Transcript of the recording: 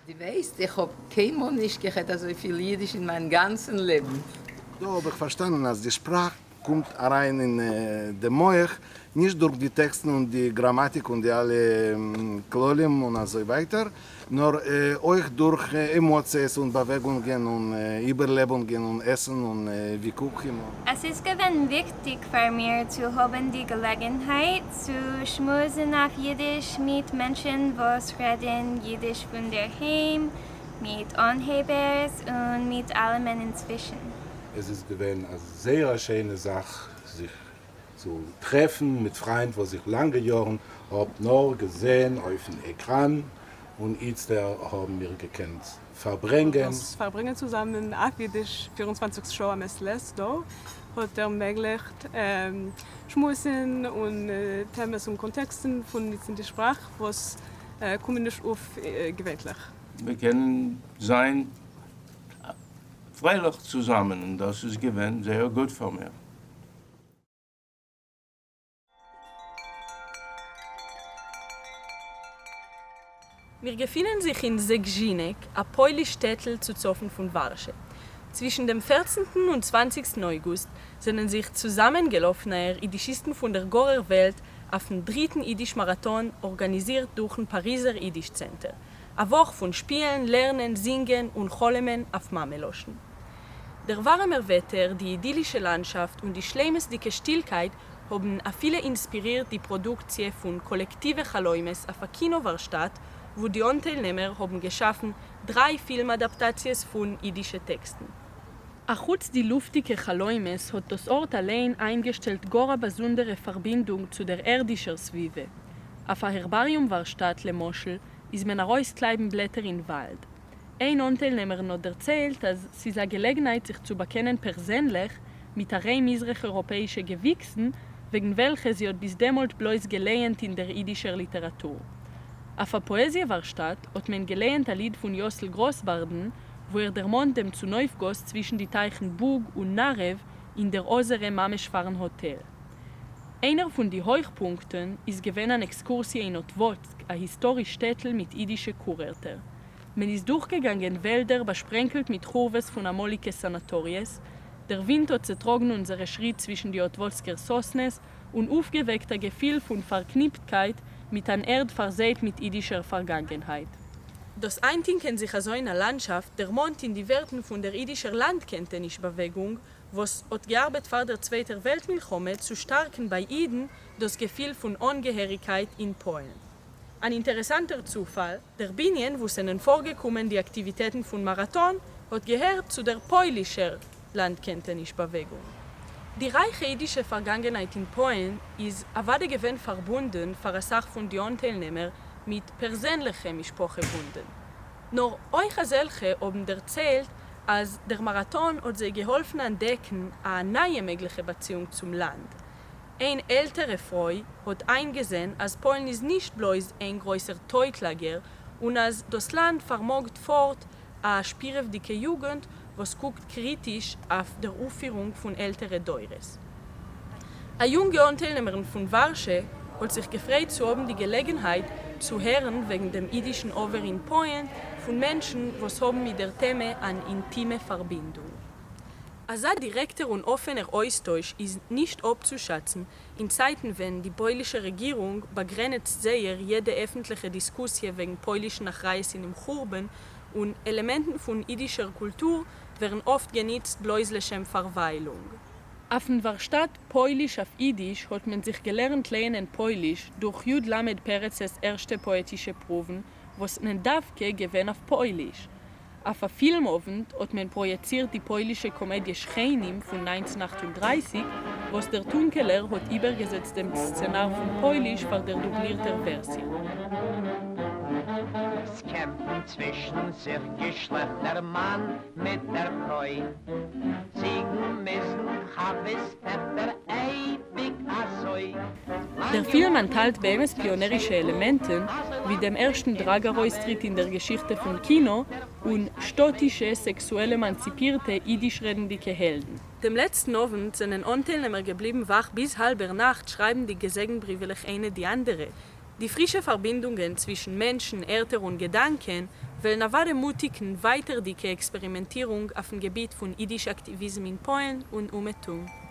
דו ווייסט, איך האב קיינמאל נישט גערעדט אזויפיל אידיש אין מיין גאנצן לעבן. דא האב איך פארשטאנען אז די שפראך קומט אריין אין דעם מח נישט דורך די טעקסטן און די גראמאטיק און די אלע כללים און אזוי ווייטער, נאר אויך דורך עמאציעס און באוועגונגען און איבערלעבונגען און עסן און וויכוחים. עס איז געווען וויכטיג פאר מיר צו האבן די געלעגנהייט צו שמועסן אויף אידיש מיט מענטשן וואס רעדן אידיש פון דער היים, מיט אנהייבערס און מיט אלעמען אינצווישן. עס איז געווען א זייער א שיינע זאך זיך צו טרעפן מיט פריינט וואס איך לאנגע יארן האב נאר געזען אויפן עקראן, און איצטער האבן מיר געקענט פארברענגען. דאס פארברענגען צוזאמען אויף אידיש 24 שעה א מעת לעת דא האט ערמעגליכט שמועסן און טעמעס און קאנטעקסטן פון ניצן די שפראך וואס קומען נישט אויף געווענטליך. מיר קענען זיין פרייליך צוזאמען און דאס איז געווען זייער גוט פאר מיר. מיר געפינען זיך אין זעגזשינעק, א פויליש שטעטל צו צפון פון ווארשע. צווישן דעם פערצנטן און צוואנציגסטן אויגוסט זענען זיך צוזאמענגעלאפן אידישיסטן פון דער גארער וועלט אויפן דריטן אידיש מאראטאן ארגאניזירט דורכן פאריזער אידיש צענטער. א וואך פון שפילן, לערנען, זינגען און חלומ'ען אויף מאמע לשון. דער ווארעמער וועטער, די אידילישע לאנדשאפט און די שלימות'דיגע שטילקייט האבן אפילו אינספירירט די פראדוקציע פון קאלעקטיווע חלומות אויף א קינא-ווארשטאט, וואו די אנטיילנעמער האבן געשאפן דריי פילם-אדאפטאציעס פון אידישע טעקסטן. אחוץ די לופטיגע חלומות האט דאס ארט אליין איינגעשטעלט גאר א באזונדערע פארבינדונג צו דער ערדישער סביבה. אויף א הערבאריום-ווארשטאט, למשל, איז מען ארויס קלייבן בלעטער אין וואלד. איין אנטיילנעמערין האט דערציילט אז ס'איז א געלעגנהייט זיך צו באקענען פערזענליך מיט א ריי מזרח-איראפעאישע געוויקסן, וועגן וועלכע זי האט ביז דעמאלט בלויז געלייענט אין דער אידישער ליטעראטור. אויף א פאעזיע-ווארשטאט האט מען געלייענט א ליד פון יאסל גראסבארדן, וואו ער דערמאנט דעם צונויפגאס צווישן די טייכן בוג און נארעוו אין דער אזערע ממש פארן האטעל. איינער פון די הויכפונקטן איז געווען אן עקסקורסיע אין אטוואצק, א היסטאריש שטעטל מיט אידישע קורערטער. מען איז דורכגעגאנגען וועלדער באשפרענקלט מיט חורבות פון אמאליגע סאנאטאריעס, דער ווינט האט צעטראגן אונזערע שריט צווישן די אטוואצקער סאסנעס און אויפגעוועקט א געפיל פון פארקניפטקייט מיט אן ערד פארזייט מיט אידישער פארגאנגענהייט. דאס איינטינקען זיך אזוי אין א לאנדשאפט דערמאנט אין די ווערטן פון דער אידישער לאנדקענטעניש באוועגונג וואס האט געארבעט פאר דער צווייטער וועלט מלחמה צו שטארקן ביי אידן דאס געפיל פון אנגעהעריגקייט אין פוילן. אן אינטערעסאנטער צופאל, דער בנין וואו ס'זענען פארגעקומען די אקטיוויטעטן פון מאראטאן האט געהערט צו דער פוילישער לאנדקענטעניש באוועגונג. די רייכע אידישע פארגאנגענהייט אין פוילן איז אוודאי געווען פארבונדן פאר אסאך פון די אנטיילנעמער מיט פערזענליכע משפחה בונדן. נאר אויך אזעלכע האבן דערציילט אז דער מאראטאן האט זיי געהאלפן אנטדעקן א נייע מעגליכע באציאונג צום לאנד. איין עלטערע פרוי האט איינגעזען אז פוילן איז נישט בלויז איין גרויסער טויט-לאגער און אז דאס לאנד פארמאגט פארט א שפירעוודיגע יוגנט וואס קוקט קריטיש אויף דער אויפפירונג פון עלטערע דורות. א יונגע אנטיילנעמערין פון ווארשע האט זיך געפרייט צו האבן די געלעגנהייט צו הערן וועגן דעם אידישן עבר אין פוילן פון מענטשן וואס האבן מיט דער טעמע אן אינטימע פארבינדונג. אזא דירעקטער און אפענער אויסטויש איז נישט אפצושאצן אין צייטן ווען די פוילישע רעגירונג באגרענעצט זייער יעדע עפנטליכע דיסקוסיע וועגן פוילישן אחריות אינעם חורבן און עלעמענטן פון אידישער קולטור ווערן אפט גענוצט בלויז לשם פארוויילונג. אויפן ווארשטאט פויליש אויף אידיש האט מען זיך געלערנט לייענען פויליש דורך י ל פרצ'ס ערשטע פאעטישע פרואוון וואס זענען דווקא געווען אויף פויליש. אויף א פילם אוונט האט מען פראיעצירט די פוילישע קאמעדיע שכנים פון 1938 וואס דער טונקעלער האט איבערגעזעצט דעם סצענאר פון פויליש פאר דער דובלירטער ווערסיע. ס'קעמפן צווישן זיך געשלעכט דער מאַן מיט דער פרוי. זיגן מוזן חווה'ס טעכטער אייביג אַזוי. דער פילם אנטהאלט באמת פיאנערישע עלעמענטן, ווי דעם ערשטן דראג-ארויסטריט אין דער געשיכטע פון קינא, און שטאטישע, סעקסועל עמאנציפירטע, אידיש-רעדנדיקע העלדן. דעם לעצטן אוונט זענען אנטיילנעמער געבליבן וואך ביז האלבער נאכט שרייבנדיג געזעגן-בריוועלעך איינע די אנדערע. די פרישע פארבינדונגען צווישן מענטשן, ערטער און געדאנקען, וועלן אוודאי מוטיקן ווײַטערדיקע עקספּערימענטירונג אויפֿן געביט פֿון ייִדיש-אַקטיוויזם אין פּוילן און אומעטום.